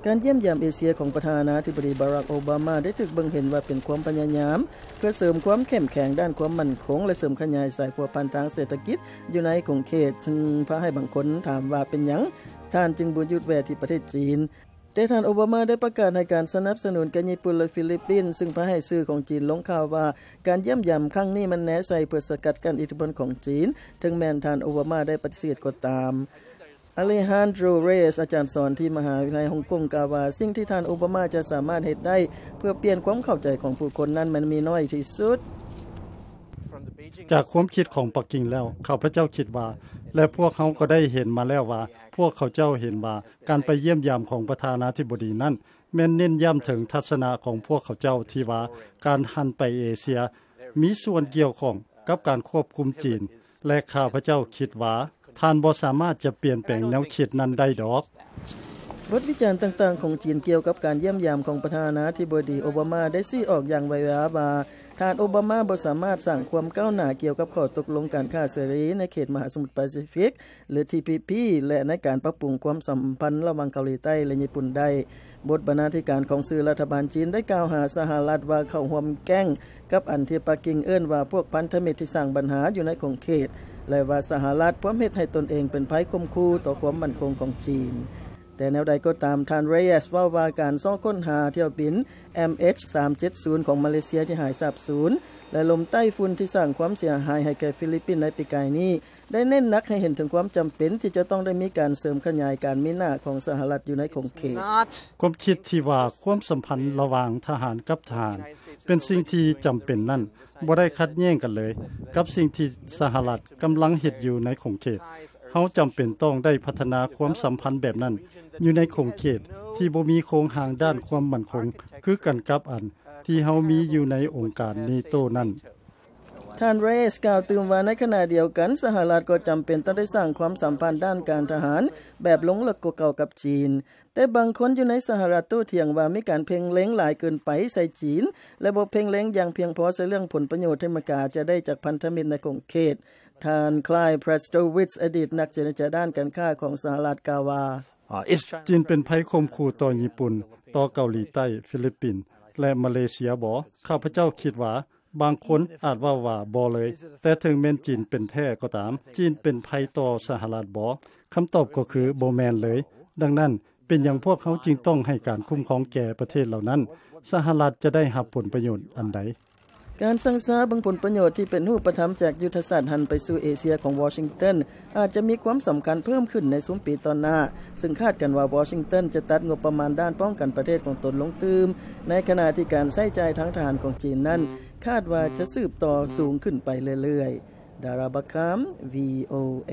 ການຢ້ຽມຢາມເອເຊຍຂອງປະທານາທິບໍດີ ບາຣັກ ໂອບາມາ ໄດ້ຖືກເບິ່ງເຫັນວ່າເປັນຄວາມພະຍາຍາມເພື່ອເສີມຄວາມເຂັ້ມແຂງດ້ານຄວາມໝັ້ນຄົງ ແລະ ເສີມຂະຫຍາຍສາຍພົວພັນທາງເສດຖະກິດຢູ່ໃນຂົງເຂດ, ເຊິ່ງພາໃຫ້ບາງຄົນຖາມວ່າເປັນຫຍັງທ່ານຈຶ່ງບໍ່ຢຸດແວ່ທີ່ປະເທດຈີນ. ແຕ່ທ່ານໂອບາມາໄດ້ປະກາດໃຫ້ການສະໜັບສະໜູນແກ່ຍີ່ປຸ່ນ ແລະ ຟີລິບປິນ, ເຊິ່ງພາໃຫ້ສື່ຂອງຈີນລົງຂ່າວວ່າ ການຢ້ຽມຢາມຄັ້ງນີ້ແມ່ນແນໃສ່ເພື່ອສະກັດກັ້ນອິດທິພົນຂອງຈີນ, ເຖິງແມ່ນທ່ານໂອບາມາໄດ້ປະຕິເສດກໍຕາມ. ອາເລຮານໂດ ເຣສ ອາຈານສອນທີ່ມະຫາວິທະຍາໄລຮົງກົງ ກ່າວວ່າ ສິ່ງທີ່ທ່ານໂອບາມາຈະສາມາດເຮັດໄດ້ເພື່ອປ່ຽນຄວາມເຂົ້າໃຈຂອງຜູ້ຄົນນັ້ນແມ່ນມີໜ້ອຍທີ່ສຸດ. ຈາກຄວາມຄິດຂອງປັກກິ່ງແລ້ວ, ຂ້າພະເຈົ້າຄິດວ່າ ແລະ ພວກເຮົາກໍໄດ້ເຫັນມາແລ້ວວ່າ ພວກເຂົາເຈົ້າເຫັນວ່າ ການໄປຢ້ຽມຢາມຂອງປະທານາທິບໍດີນັ້ນ ແມ່ນເນັ້ນຢ້ຳເຖິງທັດສະນະຂອງພວກເຂົາເຈົ້າທີ່ວ່າ ການຫັນໄປເອເຊຍມີສ່ວນກ່ຽວຂ້ອງກັບການຄວບຄຸມຈີນ ແລະ ຂ້າພະເຈົ້າຄິດວ່າ ທ່ານບໍ່ສາມາດຈະປ່ຽນແປງແນວຄິດນັ້ນໄດ້ດອກ. ບົດວິຈານຕ່າງໆຂອງຈີນກ່ຽວກັບການຢ້ຽມຢາມຂອງປະທານາທິບໍດີໂອບາມາ ໄດ້ຊີ້ອອກຢ່າງໄວວາວ່າ ທ່ານໂອບາມາບໍ່ສາມາດສ້າງຄວາມກ້າວໜ້າກ່ຽວກັບຂໍ້ຕົກລົງການຄ້າເສລີໃນເຂດມະຫາສະໝຸດປາຊີຟິກ ຫຼື ທີ ພີ ພີ ແລະ ໃນການປັບປຸງຄວາມສຳພັນລະຫວ່າງເກົາຫຼີໃຕ້ ແລະ ຍີ່ປຸ່ນໄດ້. ບົດບັນນາທິການຂອງສື່ລັດຖະບານຈີນໄດ້ກ່າວຫາສະຫະລັດວ່າເຂົ້າຮ່ວມແກ້ງກັບອັນທີ່ປັກກິ່ງເອີ້ນວ່າພວກພັນທະມິດທີ່ສ້າງບັນຫາຢູ່ໃນຂົງເຂດ ແລະ ວ່າສະຫະລັດພວມເຮັດໃຫ້ຕົນເອງເປັນໄພຂົ່ມຂູ່ຕໍ່ຄວາມໝັ້ນຄົງຂອງຈີນ. ແຕ່ແນວໃດກໍຕາມ, ທ່ານ ເຣເອສ ເວົ້າວ່າການຊອກຄົ້ນຫາຖ້ຽວບິນ ເອັມເອັດສາມເຈັດສູນ ຂອງມາເລເຊຍທີ່ຫາຍສາບສູນ ແລະ ລົມໃຕ້ຝຸ່ນທີ່ສ້າງຄວາມເສຍຫາຍໃຫ້ແກ່ຟີລິບປິນໃນປີກາຍນີ້ ໄດ້ເນັ້ນໜັກໃຫ້ເຫັນເຖິງຄວາມຈຳເປັນທີ່ຈະຕ້ອງໄດ້ມີການເສີມຂະຫຍາຍການມີໜ້າຂອງສະຫະລັດຢູ່ໃນຂົງເຂດ. ຄວາມຄິດທີ່ວ່າຄວາມສຳພັນລະຫວ່າງທະຫານກັບທະຫານເປັນສິ່ງທີ່ຈຳເປັນນັ້ນ ບໍ່ໄດ້ຂັດແຍ້ງກັນເລີຍກັບສິ່ງທີ່ສະຫະລັດກຳລັງເຮັດຢູ່ໃນຂົງເຂດ. ເຮົາຈຳເປັນຕ້ອງໄດ້ພັດທະນາຄວາມສຳພັນແບບນັ້ນຢູ່ໃນຂົງເຂດທີ່ບໍ່ມີໂຄງຮ່າງດ້ານຄວາມໝັ້ນຄົງຄືກັນກັບອັນທີ່ເຮົາມີຢູ່ໃນອົງການເນໂຕນັ້ນ. ທ່ານ ເຣສ ກ່າວຕື່ມວ່າ ໃນຂະນະດຽວກັນ ສະຫະລັດກໍຈຳເປັນຕ້ອງໄດ້ສ້າງຄວາມສຳພັນດ້ານການທະຫານແບບລົງເລິກກວ່າເກົ່າກັບຈີນ. ແຕ່ບາງຄົນຢູ່ໃນສະຫະລັດໂຕ້ຖຽງວ່າມີການເພັ່ງເລັງຫຼາຍເກີນໄປໃສ່ຈີນ ແລະ ບໍ່ເພັ່ງເລັງຢ່າງພຽງພໍໃສ່ເລື່ອງຜົນປະໂຫຍດທີ່ອາເມລິກາຈະໄດ້ຈາກພັນທະມິດໃນຂົງເຂດ. ທ່ານ ຄລາຍ ແພຣສໂຕວິດ ອະດີດນັກເຈລະຈາດ້ານການຄ້າຂອງສະຫະລັດ ກ່າວວ່າ ຈີນເປັນໄພຂົ່ມຂູ່ຕໍ່ຍີ່ປຸ່ນ, ຕໍ່ເກົາຫຼີໃຕ້, ຟີລິບປິນ ແລະ ມາເລເຊຍບໍ? ຂ້າພະເຈົ້າຄິດວ່າ ບາງຄົນອາດເວົ້າວ່າບໍ່ເລີຍ, ແຕ່ເຖິງແມ່ນຈີນເປັນແທ້ກໍຕາມ, ຈີນເປັນໄພຕໍ່ສະຫະລັດບໍ? ຄຳຕອບກໍຄືບໍ່ແມ່ນເລີຍ. ດັ່ງນັ້ນ, ເປັນຫຍັງພວກເຮົາຈຶ່ງຕ້ອງໃຫ້ການຄຸ້ມຄອງແກ່ປະເທດເຫຼົ່ານັ້ນ? ສະຫະລັດຈະໄດ້ຮັບຜົນປະໂຫຍດອັນໃດ? ການຊັງຊາເບິ່ງຜົນປະໂຫຍດທີ່ເປັນຮູບປະທຳຈາກຍຸດທະສາດຫັນໄປສູ່ເອເຊຍຂອງວໍຊິງຕັນ ອາດຈະມີຄວາມສຳຄັນເພີ່ມຂຶ້ນໃນຊຸມປີຕໍ່ໜ້າ, ເຊິ່ງຄາດກັນວ່າວໍຊິງຕັນຈະຕັດງົບປະມານດ້ານປ້ອງກັນປະເທດຂອງຕົນລົງຕື່ມ, ໃນຂະນະທີ່ການໃຊ້ຈ່າຍທາງທະຫານຂອງຈີນນັ້ນ ຄາດວ່າຈະສືບຕໍ່ສູງຂຶ້ນໄປເລື້ອຍໆ. ດາຣາ ບັກຄາມ ວີໂອເອ.